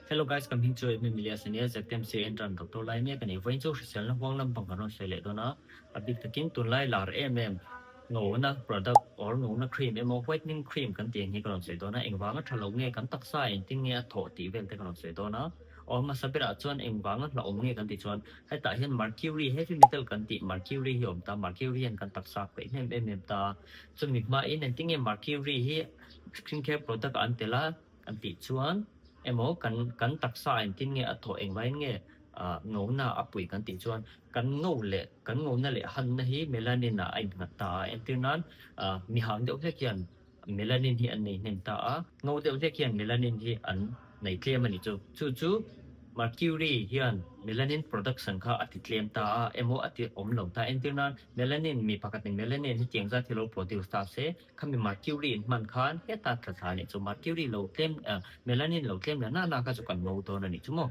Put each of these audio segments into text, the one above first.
Hello guys, ka hming chu Edmund Milias a nia, ZMC entrant doctor lai mek a ni. Vawiin chu hriselna huang lampang kan rawn sawi leh dawn a, a bik takin tunlai lar em em ngona product or ngona cream emaw whitening cream kan tih ang hi ka rawn sawi dawn a, engvanga tha lo nge kan taksa engtin nge a thawh tih vel te ka rawn sawi dawn a. Aw hmasa berah chuan engvanga hlauhawm nge kan tih chuan hetah hian mercury heavy metal kan tih mercury hi a awm ta, mercury hian kan taksa a khawih hnem em em ta. Chumi hmain engtin nge mercury hi skincare product ah an tel a kan tih chuan emaw kan kan taksa engtin nge a thawh engvangin nge ah ngona a puih kan tih chuan kan ngo leh kan ngona leh hanna hi melanin ah a innghat ta a, entir nan ah mihang deuh hlek hian Melanin hi an nei hnem ta a, ngo deuh hlek hian melanin hi an nei tlem a ni chu. Chu chu mercury hian melanin production kha a ti tlem ta a emaw a ti awm lo ta. Entir nan melanin mi pakhatin melanin hi tiang zat hi lo produce ta se, khami mercury in hman khan heta tla thla a nih chu. Mercury lo tlem melanin lo tlem la na na kha chu kan ngo dawn a nih chu maw.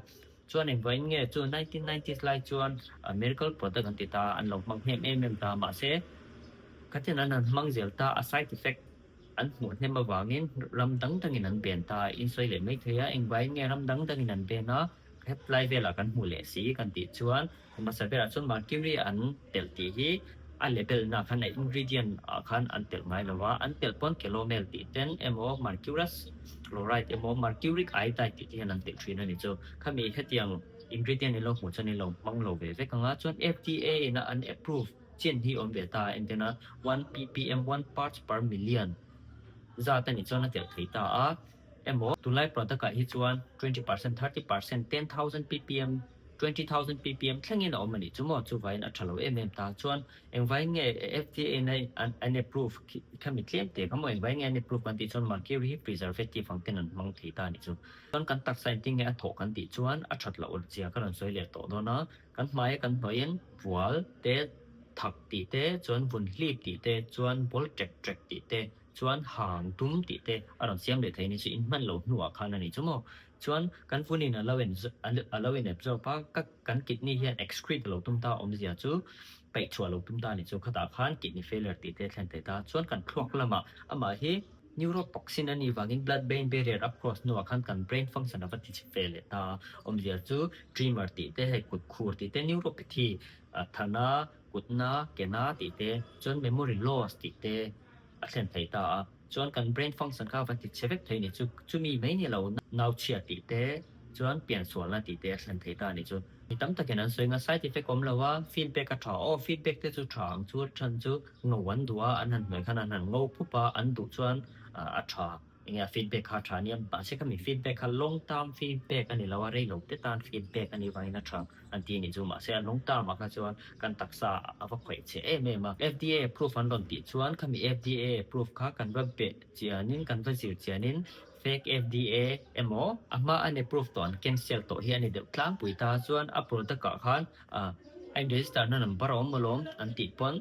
Chuan engvain nge chu 1990s lai chuan miracle product an ti ta a, an lo hmang hnem em em ta mahse, Khatin an han hmang zel ta a, side effect an hmuh hnem avangin ram dang dangin an ben ta a, in sawi leh mai thei a, engvaiin nge ram dang dangin an ben a, hetlai velah kan hmuh leh si kan tih chuan hmasa berah chuan mercury an telh tih hi a label na khan a ingredient ah khan an telh ngai lo a, an telh pawn calomel tih ten emaw mercurous chloride emaw mercuric iodide tih te hian an telh thin a ni chu. Khami hetiang ingredient in lo hmuh chuan in lo hmang lo ve vek ang a, chuan FDA in a an approve Chin hi awm ve ta en tena one ppm, one parts per million, zat a nih chuan a telh thei ta a, emaw tunlai product ah hi chuan 20%, 30%, 10,000 ppm, 20,000 ppm thlengin a awm a nih chu maw, chuvain a tha lo em em ta chuan engvain nge FDA in a an approve khami tlem te kha maw engvain nge an approve kan tih chuan mercury hi preservative ang ten an hmang thei ta a nih chu. Chuan kan taksa engtin nge a thawh kan tih chuan a that loh zia ka rawn sawi leh tawh dawn a. Kan hmaia kan hnawhin vual te, thak tih te, chuan vun hlip tih te, chuan bawl ṭek ṭek tih te, chuan hang dum tih te a rawn siam leh thei a ni. Chu inhman loh hnuah khan a ni chu maw? Chuan kan vunin a lo in a lo in absorb a, ka kan kidney hian excrete a lo tum ta awmzia chu peih chhuah a lo tum ta a ni chu. Khatah khan kidney failure tih te a thlen thei ta. Chuan kan thluak lamah amah hi Neurotoxin a nih vangin blood brain barrier a cross hnuah khan kan brain function a va ti chhe ve leh ta a, awmzia chu tremor tih te, hei kut khur tih te, neuropathy, thana, kutna, kena tih te, chuan memory loss tih te a thlen thei ta a, chuan kan brain function kha a va ti chhe vek thei a ni chu, chumi mai ni lo nauchhia tih te, chuan piansualna tih te a thlen thei ta a ni chu. Mi tam takin an sawi nga side effect awm lo a, feedback a tha aw, feedback te chu tha ang chu a chhan chu ngo an duh a, an han hnuai khan an han ngo phup a, an duh chuan a tha, enge a feedback kha a tha ania, mahse khami feedback kha long term feedback a ni lo a, rei lo te tan feedback a nih vangin a tha an ti a nih chu, mahse a long term ah kha chuan kan taksa a va khawih chhe em em a. FDA approve an rawn tih chuan khami FDA approve kha kan va beh chianin kan va zir chianin Fake FDA emaw a hma an approve tawh an cancel tawh hi a ni deuh tlangpui ta chuan a product ah khan a in register na number a awm alawm an tih pawn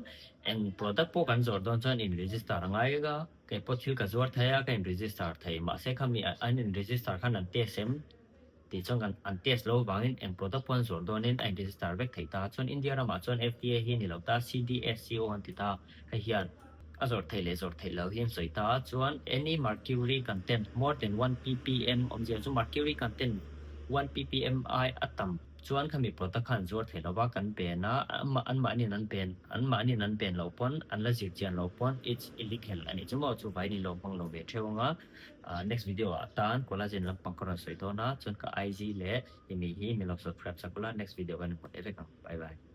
eng product pawh kan zawrh dawn chuan in register a ngai vek a, kei pawh thil ka zuar thei a ka in register thei mahse khami an in register khan an test em tih chuan kan an test lo vangin eng product pawh an zawrh dawnin a in register vek thei ta chuan India ramah chuan FDA hi a ni lo ta CDSCO an ti ta hei hian a zawrh theih leh zawrh theih loh hi an sawi ta chuan any mercury content more than one ppm awmzia chu mercury content one ppm ai a tam chuan khami product kha an zuar thei lo va kan ben a anmahniin an ben anmahniin an ben loh pawn an la zir chian loh pawn it's illegal a nih chu maw chuvangin in lo hmang lo ve theuh ang a. Next video ah tan collagen lampang ka rawn sawi dawn a, chuan ka IG leh email hi min lo subscribe sak ula, next video kan inhmu leh vek ang, bye bye.